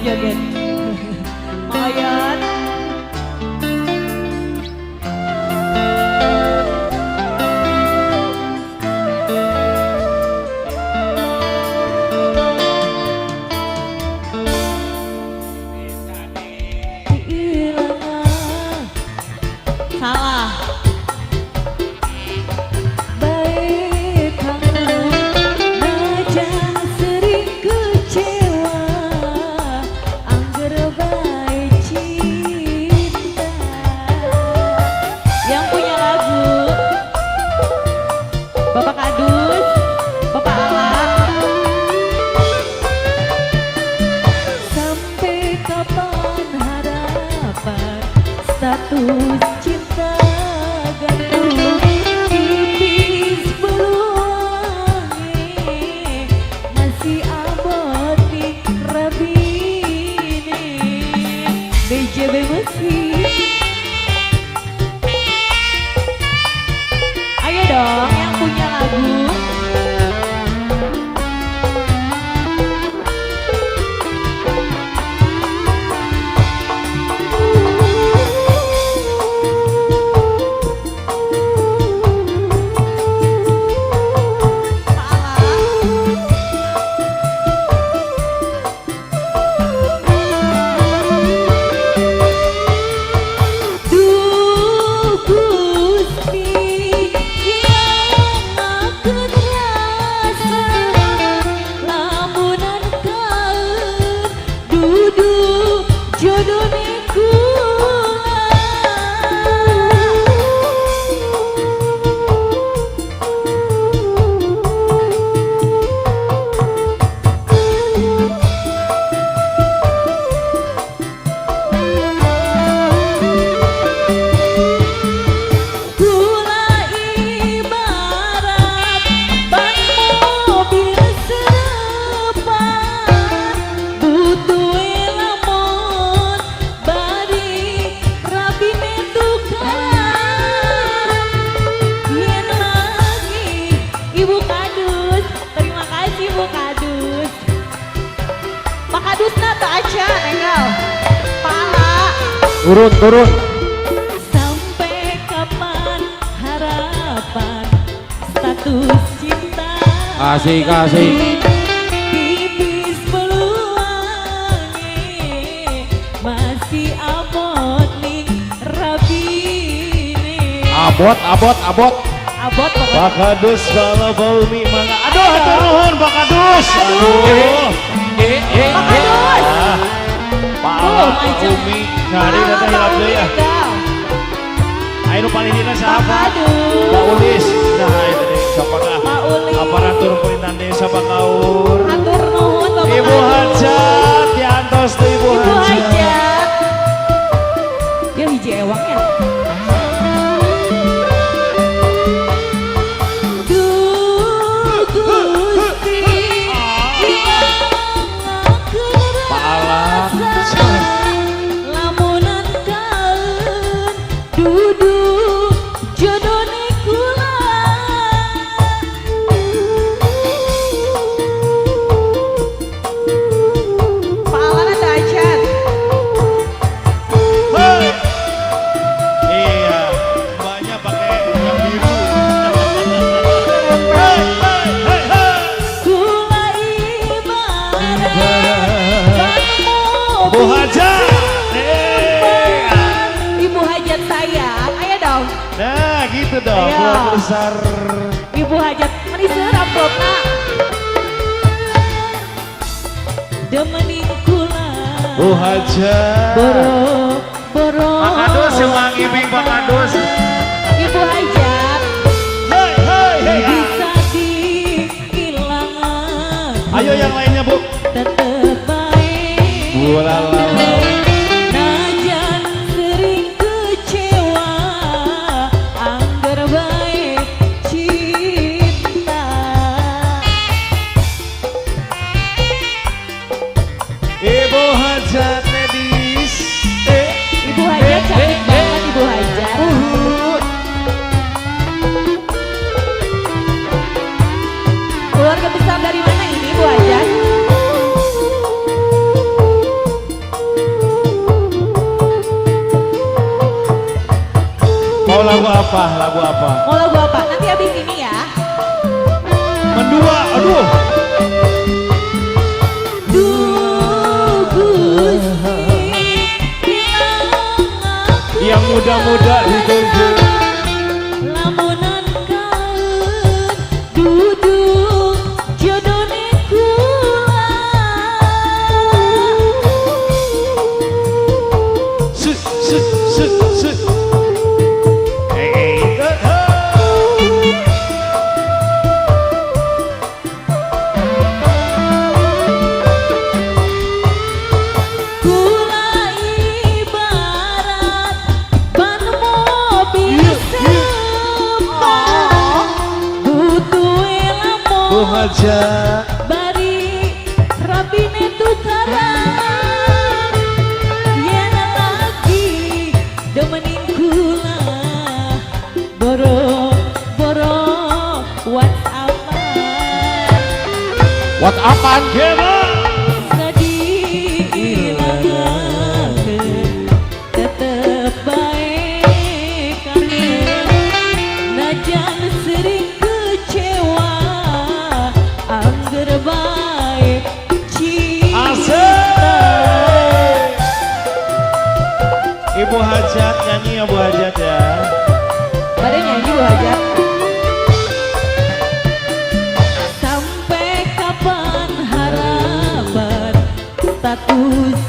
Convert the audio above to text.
Joget. Mayan. Salah. Baik kangen, najan sering kecewa, angger bae cinta. Yang punya lagu Bapak Kadus, Bapak Ala. Sampai kapan harapan status cinta gantung, tipis peluange masih abot ning rabine BJB Musik. Ayo dong yang punya lagu. Pak Ala. Duh Gusti yang rasa lamunan kaen dudu jodone kula. Kula ibarat ban mobil serepan, butuh lamun bari rabine tukaran. Yen lagi Ibu Kadus, terima kasih Bu Kadus. Pak Kadus na teu acan enggal. Pala. Turun, turun. Sampai kapan harapan status cinta Asik, asik. tipis peluange masih abot ning rabine. Abot, abot, abot. Abot pokoknya. Pak Kadus kalau bau mi mangga. Aduh, hatur nuhun Pak Kadus. Aduh. Eh, eh, Pak eh. Kadus. Ah, Pak Tuh, Ala, Pak macam. Umi. Cari Pak data Ala, hilap Pak deui Umi, ya. enggal. Ayo nu paling dina Pak siapa? Kadus. Pak Ulis. Nah, itu deh, siapa kah? Pak Ulis. Aparatur pemerintahan desa Pak Kaur. Hatur nuhun Bapak Ibu Kadus. Hajat, diantos tuh Ibu Ibu Hajat. Hajat. Ya hiji ewangnya. Duh Gusti Pak Ala. lamunan kaen dudu jodone kula. Pak Ala teu acan. Hei. Iya, mbaknya pakai yang biru. Hei, hei, hei, hei. Kula ibarat ban Bu mobil Hajat. Eh. Ibu Hajat sayang, ayo dong. Nah, gitu dong. Ayo. Keluarga besar. Ibu Hajat, meni seueur amplopna. Demening kula. Bu Hajat. Boro boro. Pak Kadus yang ngibing Pak Kadus. Ibu Hajat Hei, hei, hei. Ah. bisa dihilangan. Ayo yang lainnya, Bu. Tetep baik. Bulalala. Najan sering kecewa, angger bae cinta. Ibu Hajat ladies. Eh, Ibu Hajat cantik banget Ibu Hajat. Uhu. Keluarga besar dari mana ini Ibu Hajat? apa? Lagu apa? Mau lagu apa? Nanti habis ini ya. Mendua, aduh. Duh Gusti, Yang muda-muda ditunjuk. Lamunan kaen duduk jodone kula. Su, su, su, su. Eh, eh, eh, eh. Kula ibarat ban mobil sepah, butuh Bu lamun Hajat. Bari rabine tukaran, yen lagi demenin kula, boro boro WhatsAppan. What apaan? Gema. Sedih ilangkeun, tetep bae kangen, najan sering kecewa, angger bae cinta. Asik. Ibu Hajat nyanyi ya, Bu Hajat ya. Pada nyanyi, Bu Hajat. Sampai kapan harapan status